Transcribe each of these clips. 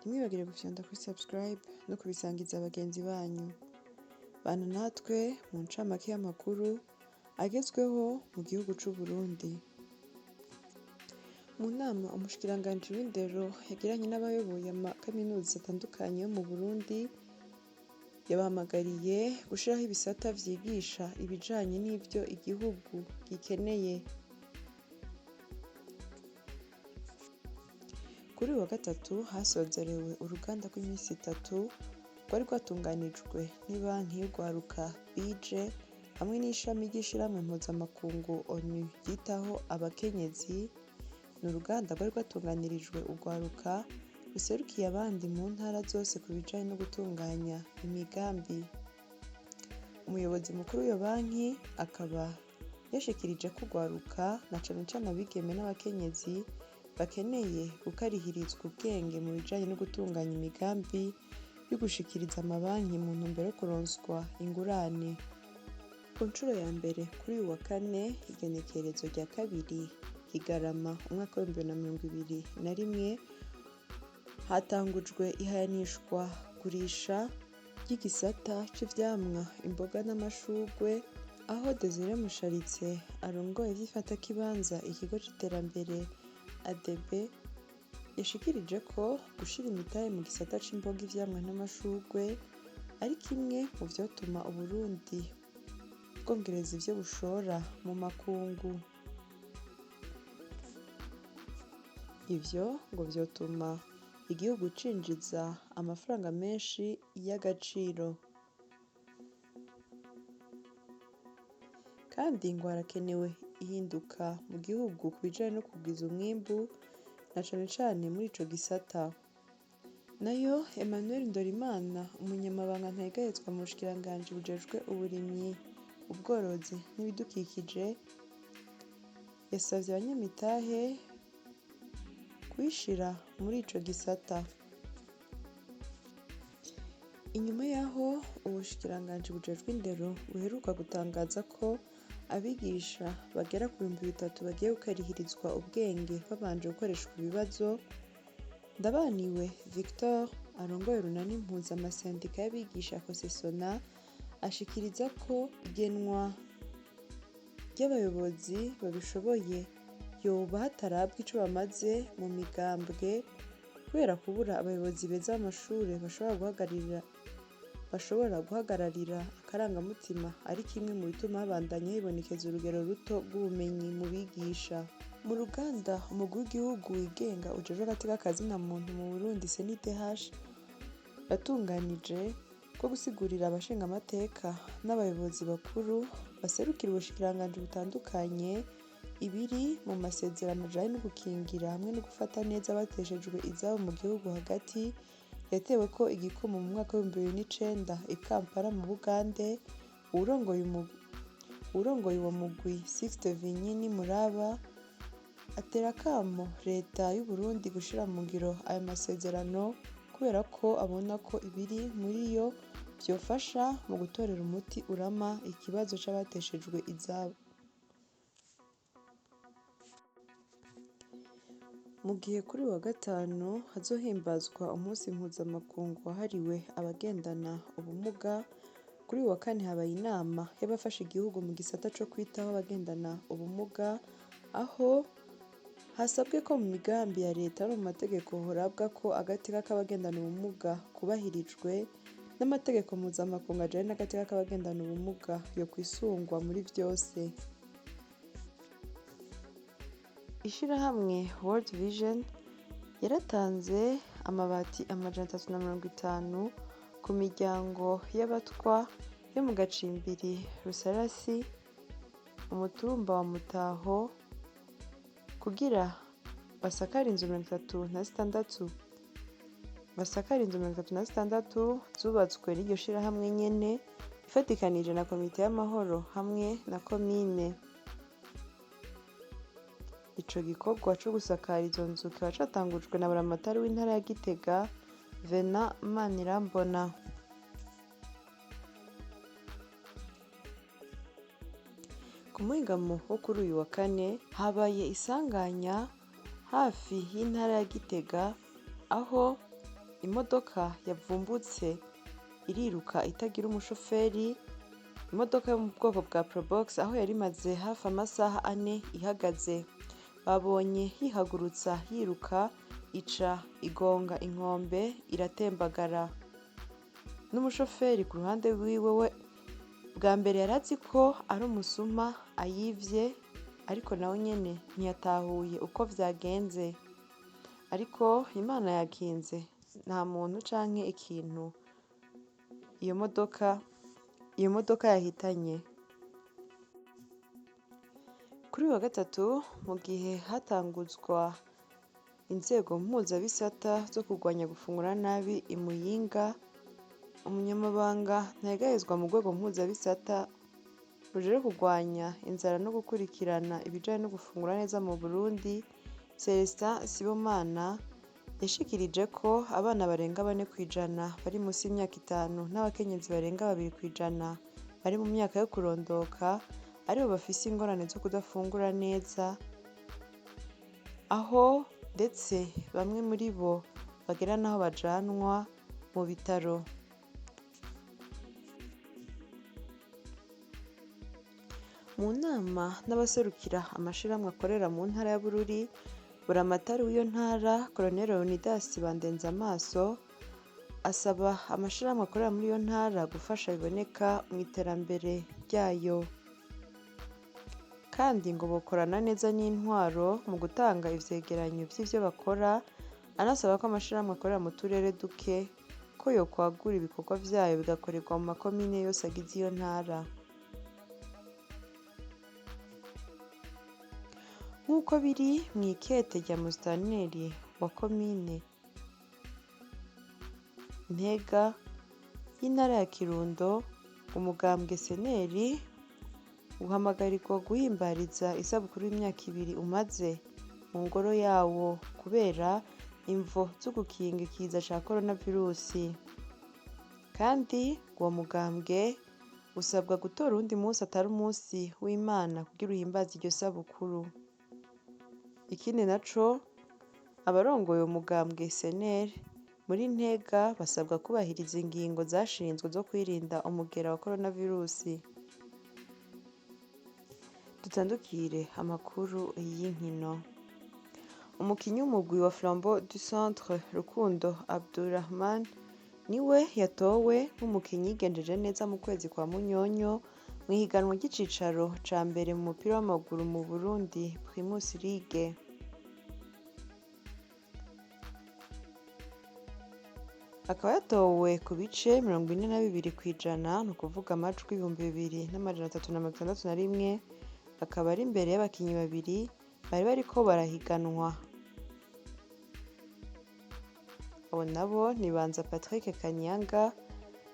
Ntimwibagire gufyonda kuri subscribe no kubisangiza bagenzi banyu. Bana natwe mu ncamake y'amakuru agezweho mu gihugu c'u Burundi. Mu nama umushikiranganji w'indero yagiranye n'abayoboye amakaminuza atandukanye yo mu Burundi, yabahamagariye gushiraho ibisata vyigisha ibijanye n'ivyo igihugu gikeneye. Kuri uyu wa gatatu hasozerewe uruganda rw'iminsi itatu rwari rwatunganijwe n'ibanki y'urwaruka BIJE hamwe n'ishami ry'ishirahamwe mpuzamakungu ONU ryitaho abakenyezi. Ni uruganda rwari rwatunganirijwe urwaruka ruserukiye abandi mu ntara zose ku bijanye no gutunganya imigambi. Umuyobozi mukuru w'iyo banki akaba yashikirije ko urwaruka na cane cane abigeme n'abakenyezi bakeneye gukarihirizwa ubwenge mu bijanye no gutunganya imigambi yo gushikiriza amabanki mu ntumbero yo kuronswa ingurane. Ku nshuro ya mbere kuri uyu wa kane, igenekerezo rya 2 Kigarama umwaka w'2021, hatangujwe ihayanishwa gurisha ry'igisata c'ivyamwa, imboga n'amashurwe, aho Desire Musharitse arongoye vy'ifatakibanza ikigo c'iterambere ADB yashikirije ko gushira imitahe mu gisata c'imboga, ivyamwa n'amashurwe ari kimwe mu vyotuma Uburundi bwongereza ivyo bushora mu makungu. Ivyo ngo vyotuma igihugu cinjiza amafaranga menshi y'agaciro. Kandi ngo harakenewe ihinduka mu gihugu ku bijanye no kugwiza umwimbu na cane cane muri ico gisata. Nayo Emmanuel Ndorimana, umunyamabanga ntayegayezwa mu bushikiranganji bujejwe uburimyi, ubworozi n'ibidukikije, yasavye abanyamitahe kwishira muri ico gisata. Inyuma y'aho ubushikiranganji bujejwe indero buheruka gutangaza ko abigisha bagera ku 3000 bagiye gukarihirizwa ubwenge babanje gukoreshwa ibibazo, Ndabaniwe Victor arongoye urunani mpuzamasendika y'abigisha Kosesona ashikiriza ko igenwa ry'abayobozi babishoboye yoba hatarabwa ico bamaze mu migambwe kubera kubura abayobozi beza b'amashure bashobora guhagararira akarangamutima ari kimwe mu bituma habandanya hibonekeza urugero ruto rw'ubumenyi mu bigisha. Mu ruganda umugwi w'igihugu wigenga ujejwe agateka kazina muntu mu Burundi CNIDH yatunganije ko gusigurira abashingamateka n'abayobozi bakuru baserukira ubushikiranganji butandukanye ibiri mu masezerano ajanye no gukingira hamwe no gufata neza abateshejwe izabo mu gihugu hagati, yateweko igikumu mu mwaka w'2009 i Kampala mu Bugande. Uwurongoye uwo mugwi Sixte Vinyini Muraba atera akamo leta y'Uburundi gushira mu ngiro ayo masezerano kubera ko abona ko ibiri muri yo vyofasha mu gutorera umuti urama ikibazo c'abateshejwe izabo. Mu gihe kuri uyu wa gatanu hazohimbazwa umunsi mpuzamakungu wahariwe abagendana ubumuga, kuri uyu wa kane habaye inama y'abafasha igihugu mu gisata co kwitaho abagendana ubumuga, aho hasabwe ko mu migambi ya leta no mu mategeko horabwa ko agateka k'abagendana ubumuga kubahirijwe, n'amategeko mpuzamakungu ajanye n'agateka k'abagendana ubumuga yokwisungwa muri vyose. Ishirahamwe World Vision yaratanze amabati 350 ku miryango y'abatwa yo mu Gacimbiri Rusarasi, umutumba wa Mutaho, kugira basakare inzu 36 basakare inzu 36 zubatswe n'iryo shirahamwe nyene ifatikanije na komite y'amahoro hamwe na komine. Ico gikorwa co gusakara izo nzu kikaba catangujwe na buramatari w'intara ya Gitega Venant Manirambona. Ku muhingamo wo kuri uyu wa kane habaye isanganya hafi y'intara ya Gitega, aho Imodoka yavumbutse iriruka itagira umushoferi, imodoka yo mu bwoko bwa Probox aho yari imaze hafi amasaha 4 ihagaze. Babonye yihagurutsa yiruka ica igonga inkombe iratembagara. N'umushoferi ku ruhande rwiwe we bwa mbere yarazi ko ari umusuma ayivye, ariko nawe nyene ntiyatahuye uko vyagenze. Ariko Imana yakinze, nta muntu canke ikintu iyo modoka yahitanye. Kuri uyu wa gatatu, mu gihe hatanguzwa inzego mpuzabisata zo kurwanya gufungura nabi i Muyinga, umunyamabanga ntayegayezwa mu rwego mpuzabisata rujejwe kurwanya inzara no gukurikirana ibijanye no gufungura neza mu Burundi, Celestin Sibomana, yashikirije ko abana barenga 4% bari musi y'imyaka 5 n'abakenyezi barenga 2% bari mu myaka yo kurondoka aribo bafise ingorane zo kudafungura neza, aho ndetse bamwe muri bo bagera n'aho bajanwa mu bitaro. Mu nama n'abaserukira amashirahamwe akorera mu ntara ya Bururi, buramatari w'iyo ntara Colonel Leonidas Bandenzamaso asaba amashirahamwe akorera muri iyo ntara gufasha biboneka mu iterambere ryayo, kandi ngo bokorana neza n'intwaro mu gutanga ivyegeranyo vy'ivyo bakora. Anasaba ko amashirahamwe akorera mu turere duke ko yokwagura ibikorwa vyayo bigakorerwa mu makomine yose agize iyo ntara. Nk'uko biri mw'ikete rya musitanteri wa komine Ntega y'intara ya Kirundo, umugambwe Seneri uhamagarirwa guhimbariza isabukuru y'imyaka 2 umaze mu ngoro yawo kubera imvo zo gukinga ikiza ca coronavirusi. Kandi uwo mugambwe usabwa gutora uwundi munsi atari umunsi w'Imana kugira uhimbaze iryo sabukuru. Ikindi naco, abarongoye umugambwe SNL muri Ntega basabwa kubahiriza ingingo zashinzwe zo kwirinda umugera wa coronavirusi. Dutandukire amakuru y'inkino. Umukinyi w'umugwi wa Flambeau du Centre, Rukundo Abdurahman, niwe yatowe nk'umukinyi yigenjeje neza mu kwezi kwa Munyonyo mw'ihiganwa ry'icicaro ca mbere mu mupira w'amaguru mu Burundi, Primus League. Akaba yatowe ku bice 42%, ni ukuvuga amajwi 2361, akaba ari imbere y'abakinyi babiri bari bariko barahiganwa. Abo nabo ni Banza Patrick Kanyanga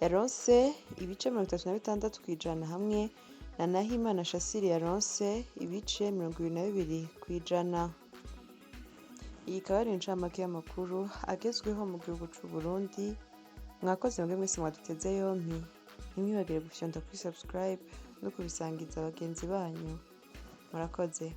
yaronse ibice 36% hamwe na Nahimana Shassir yaronse ibice 22%. Iyi ikaba ari incamake y'amakuru agezweho mu gihugu c'u Burundi. Mwakoze mwebwe mwese mwaduteze yompi, ntimwibagire gufyonda kuri subscribe no kubisangiza bagenzi banyu. Murakoze.